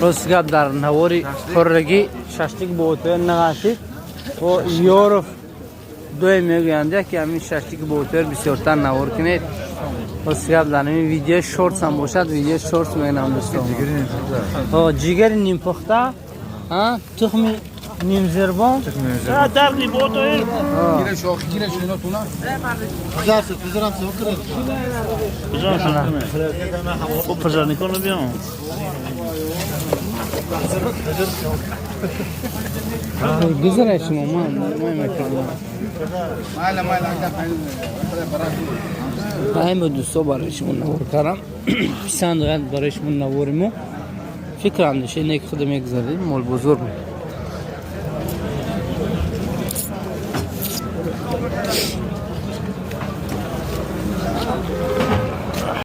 Рост гап, дар навори пуррагӣ шашлик ботоя нағашид. Бо Ёров дуе мегӯянд, ки ҳамин шашлики ботоя бисёртар навор кунед. Рост гап, дар ҳамин видео шортс ҳам бошад, видео шортс мегӯям, дӯстон. Ҷигари нимпухта, тухми нимзирбон. Дарди ботоир. Пожарникону биём. Гузарай шумо, ман мекардам. Ҳама дӯсто, барои шумо навор кардам. Писанд ояд барои шумо навори мо. Фикр андеша не, ки худа мегузаред, молбозор.